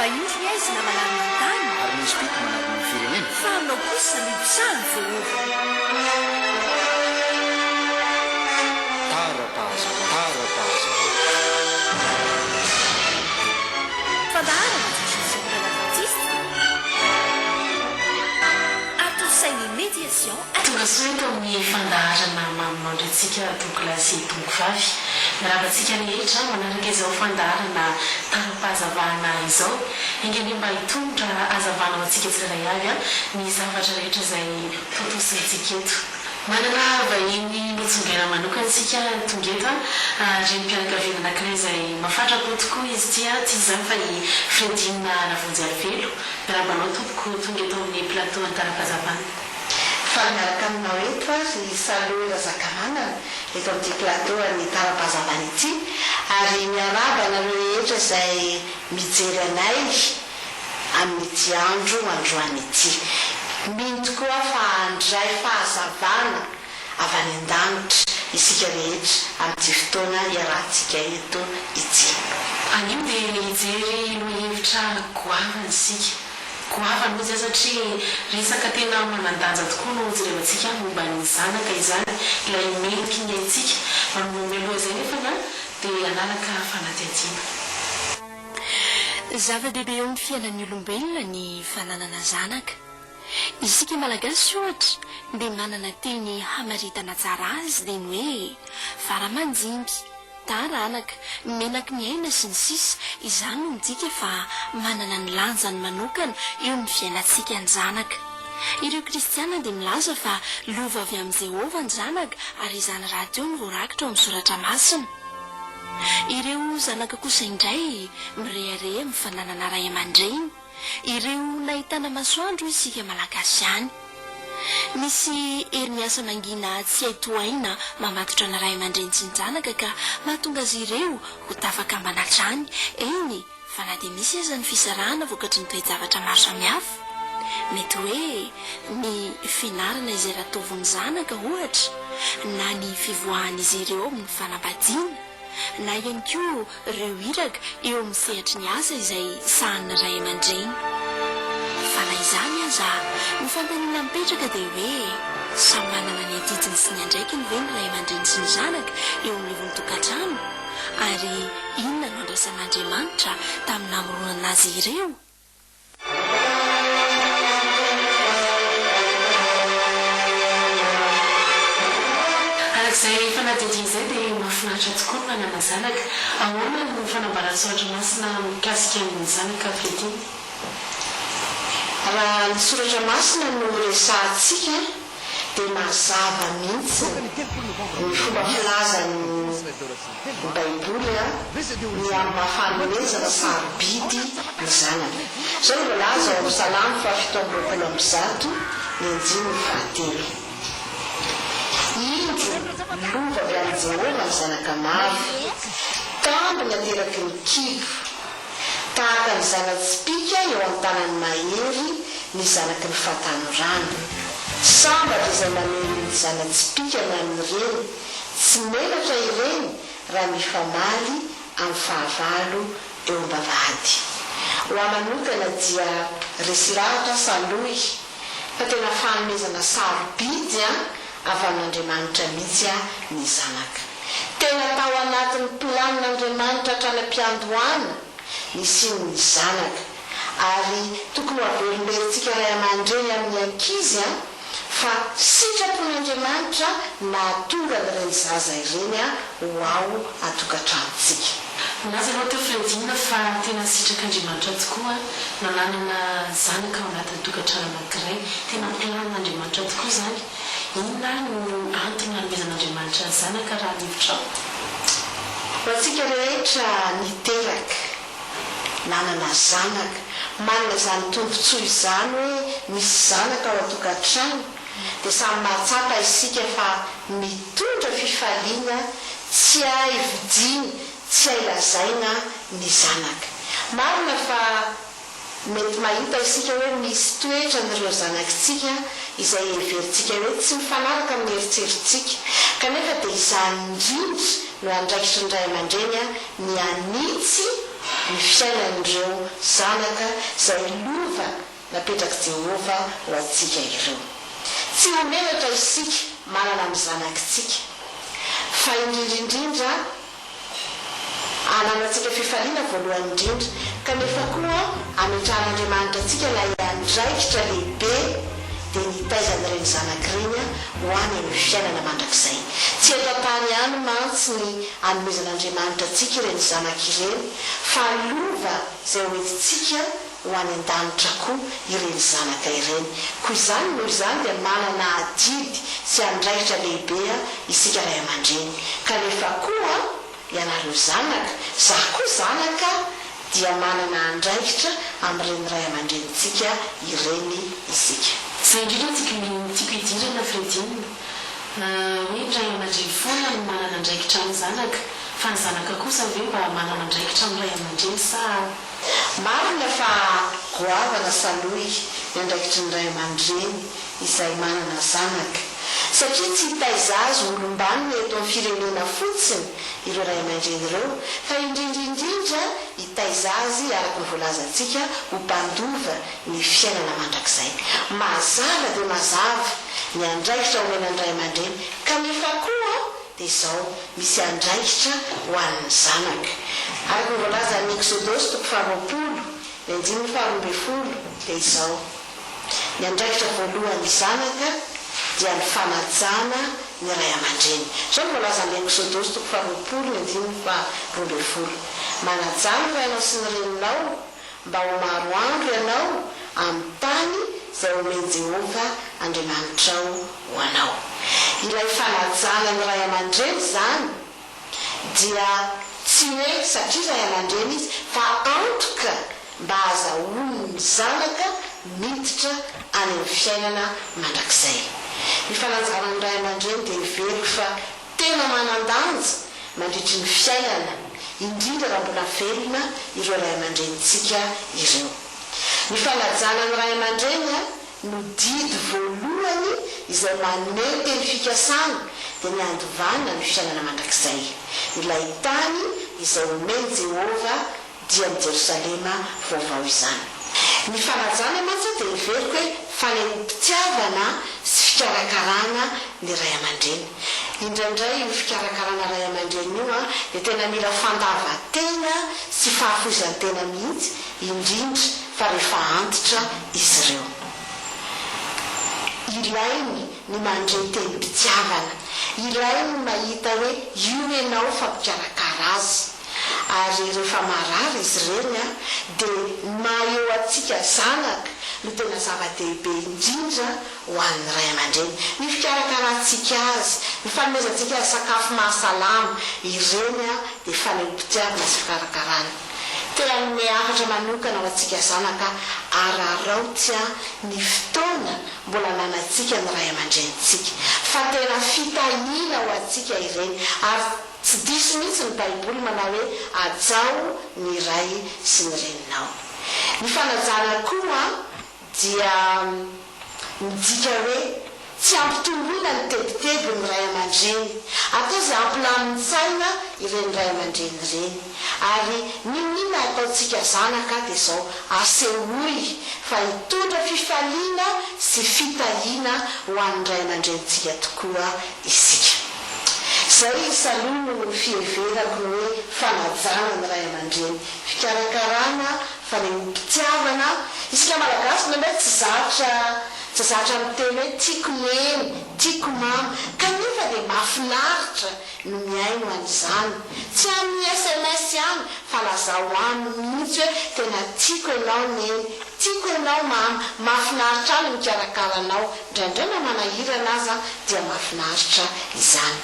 Fa indro ny haizina manarona ny tany. Ary ny haizim-pito manarona ny firenena. Fa aminao kosa no hiposahan'i Jehovah. Tara-pahazavana, tara-pahazavana. Fandaharana Jesosy Fiangonana Advantista. Atosain'ny Médiation. Tonga soa eto amin'ny fandaharana Maminao indray tsika tompokolahy sy tompokovavy. Miarahaba antsika rehetra manaraka izao fandaharana Tara-pahazavana izao. Enga anie mba hitondra hazavana ho antsika tsirairay avy ny zavatra rehetra izay tontosintsika eto. Manana vahiny notsongaina manokana isika tonga eto, renim-pianakaviana anankiray izay mahafatrapo tokoa izy ity, tsy iza izany fa i Fredine Ravonjiarivelo. Miarahaba anao tompoko tonga eto amin'ny plateau Antarapazavana. Faly miaraka aminao eto aho ry Salo Razakamanana eto amin'ity plateau an'ny Tarapazavana ity ary miarahaba anareo rehetra izay mijery anay amin'ity andro androany ity. Mino tokoa aho fa handray fahazavana avy any an-danitra isika rehetra amin'ity fotoana iarahantsika eto ity. Anio dia hijery lohahevitra goavana isika. Goavana hoy izaho satria resaka tena manan-danja tokoa no hojerevantsika momba ny zanaka izany, ilay meniky ny aintsika. Manomboha mialoha izay nefa na dia hanaraka fanadihadiana. Zava-dehibe eo amin'ny fiainan'ny olombelona ny fananana zanaka. Isika Malagasy ohatra dia manana teny hamaritana tsara azy dia ny hoe fara aman-jimby, taranaka, menaky ny aina sy ny sisa Izany no midika fa manana ny lanjany manokana eo amin'ny fiainantsika ny zanaka. Ireo kristiana dia milaza fa lova avy amin'i Jehovah ny zanaka ary izany rahateo no voarakitra ao amin'ny Soratra Masina. Ireo zanaka kosa indray mirehareha amin'ny fananana ray aman-dreny. Ireo nahitana masoandro isika Malagasy ihany. Misy hery miasa mangina tsy hay tohaina mamatotra ny ray aman-dreny sy ny zanaka ka mahatonga azy ireo ho tafakambana hatrany, eny fa na dia misy aza ny fisarahana vokatry ny toe-javatra maro samihafa. Mety hoe ny fianarana izay ratovin'ny zanaka ohatra, na ny fivoahan'izy ireo amin'ny fanambadiana. na ihany koa ireo iraka eo amin'ny sehatry ny asa izay sahanin'ny ray aman-dreny. Fa na izany aza, ny fanontaniana mipetraka dia hoe, samy manana ny adidiny sy ny andraikiny ve ny ray aman-dreny sy ny zanaka eo anivon'ny tokantrano? Ary inona no andrasan'Andriamanitra tamin'ny namoronana azy ireo? Araka izay fanadihadiana izay dia mahafinaritra tokoa ny manana zanaka. Ahoana no fanambaran'ny Soratra Masina mikasika ny zanaka Fredine? Raha ny Soratra Masina no resahantsika dia mazava mihitsy ny fomba filazan'ny Baiboly ny amin'ny maha fanomezana sarobidy ny zanaka. Izao no voalaza ao amin'ny Salamo faha-127, ny andininy fahatelo, Indro, lova avy amin'i Jehovah ny zanaka maro, tamby nateraky ny kibo. Tahaka ny zana-tsipìka eo an-tanan'ny mahery ny zanaky ny fahatanorana. Sambatra izay mamely ny zana-tsipìkany amin'ireny, tsy menatra ireny raha mifamaly amin'ny fahavalo eo am-bavahady. Ho ahy manokana dia resy lahatra aho Salohy fa tena fanomezana sarobidy avy amin'Andriamanitra mihitsy ny zanaka. Tena tao anatin'ny planin'Andriamanitra hatrany am-piandohana nisian'ny zanaka. Ary tokony ho averimberintsika ray aman-dreny amin'ny ankizy fa sitrapon'Andriamanitra nahatonga an'ireny zaza ireny ho ao an-tokantranontsika. Nilaza ianao teo Fredine fa tena sitrak'Andriamanitra tokoa nananana zanaka ao anatin'ny tokantrano anankiray. Tena planin'Andriamanitra tokoa izany. Inona ary no antony nanomezan'Andriamanitra ny Zanaka raha ny hevitrao? Ho antsika rehetra niteraka, nanana zanaka, manana izany tombontsoa izany hoe misy zanaka ao an-tokantrano, dia samy mahatsapa isika fa mitondra fifaliana tsy hay vidiana, tsy hay lazaina ny zanaka. Marina fa Mety mahita isika hoe misy toetran'ireo zanakitsika izay heverintsika hoe tsy mifanaraka amin'ny eritreritsika, kanefa dia izany indrindra no andraikitry ny ray aman-dreny ny hanitsy ny fiainan'ireo zanaka izay lova napetrak'i Jehovah ho antsika ireo. Tsy ho menatra isika manana ny zanakitsika, fa indrindra indrindra ananantsika fifaliana voalohany indrindra, kanefa koa ametrahan'Andriamanitra antsika ilay andraikitra lehibe dia ny hitaiza an'ireny zanaka ireny ho any amin'ny fiainana mandrakizay. Tsy eto an-tany ihany mantsy ny anomezan'Andriamanitra antsika ireny zanaka ireny, fa lova izay hoentintsika ho any an-danitra koa ireny zanaka ireny. Koa izany noho izany dia manana adidy sy andraikitra lehibe isika ray aman-dreny. Kanefa koa ianareo zanaka, za koa zanaka dia manana andraikitra amin'ireny ray aman-drenintsika ireny isika. Izay indrindra no tiako hidirana Fredine. Hoe ny ray aman-dreny foana no manana andraikitra amin'ny zanaka, fa ny zanaka kosa ve mba manana andraikitra amin'ny ray aman-dreny sa. Marina fa goavana salohy ny andraikitry ny ray aman-dreny izay manana zanaka, satria tsy hitaiza azy ho olom-banona eto amin'ny firenena fotsiny ireo ray aman-dreny ireo, fa indrindra indrindra hitaiza azy araka ny voalazantsika ho mpandova ny fiainana mandrakizay. Mazava dia mazava ny andraikitra omena ny ray aman-dreny, kanefa koa dia izao, misy andraikitra ho an'ny zanaka. Araka ny voalazan'ny Eksodosy toko faharoapolo, ny andininy faharoambinifolo, dia izao, Ny andraikitra voalohan'ny zanaka dia ny fanajana ny ray aman-dreny. Izao no voalazan'ny Eksodosy toko faharoapolo, ny andininy faharoambinifolo, Manajà ny rainao sy ny reninao, mba ho maro andro ianao amin'ny tany izay omen'i Jehovah Andriamanitrao ho anao. Ilay fanajana ny ray aman-dreny izany dia tsy hoe satria ray aman-dreny izy fa antoka mba hahazahoan'ny zanaka miditra any amin'ny fiainana mandrakizay. Ny fanajana ny ray aman-dreny dia heveriko fa Tena manan-danja mandritry ny fiainana, indrindra raha mbola velona ireo ray aman-drenintsika ireo. Ny fanajana ny ray aman-dreny no didy voalohany izay maneho teny fikasana dia ny handovana ny fiainana mandrakizay, ilay tany izay omen'i Jehovah dia ny Jerosalema vaovao izany. Ny fanajana mantsy dia heveriko hoe fanehoam-pitiavana sy fikarakarana ny ray aman-dreny. Indraindray io fikarakarana ray aman-dreny io dia tena mila fandavan-tena sy fahafoizan-tena mihitsy, indrindra fa rehefa antitra izy ireo. Ilainy ny mandre tenim-pitiavana. Ilainy ny mahita hoe io ianao fa mpikarakara azy. Ary rehefa marary izy ireny dia ny maha eo antsika zanaka no tena zava-dehibe indrindra ho an'ny ray aman-dreny. Ny fikarakarantsika azy, ny fanomezantsika azy sakafo mahasalama, ireny dia fanehoam-pitiavana sy fikarakarana. Te hanome hafatra manokana ho antsika zanaka araraoty ny fotoana mbola ananantsika ny ray aman-drenintsika fa tena fitahiana ho antsika ireny ary Tsy diso mihitsy ny baiboly manao hoe hajao ny ray sy ny reninao. Ny fanajana koa dia midika hoe tsy ampitomboina ny tebitebin'ny ray aman-dreny. Atao izay hampilamin-tsaina ireny ray aman-dreny ireny. Ary n'inon'inona ataontsika zanaka dia izao, asehoy fa hitondra fifaliana sy fitahiana ho an'ny ray aman-drenintsika tokoa isika. Zay saloha no fiheverako ny hoe fanajana ny ray aman-dreny, fikarakarana, fanehoam-pitiavana, isika malagasy indraindray tsy zatra tsy zatra miteny hoe tiako neny, tiako mama, kanefa dia mahafinaritra ny mihaino an'izany, tsy amin'ny sms ihany fa lazao aminy mihitsy hoe tena tiako ianao neny, tiako ianao mama, mahafinaritra ahy ny mikarakara anao, indraindray na manahirana aza dia mahafinaritra izany.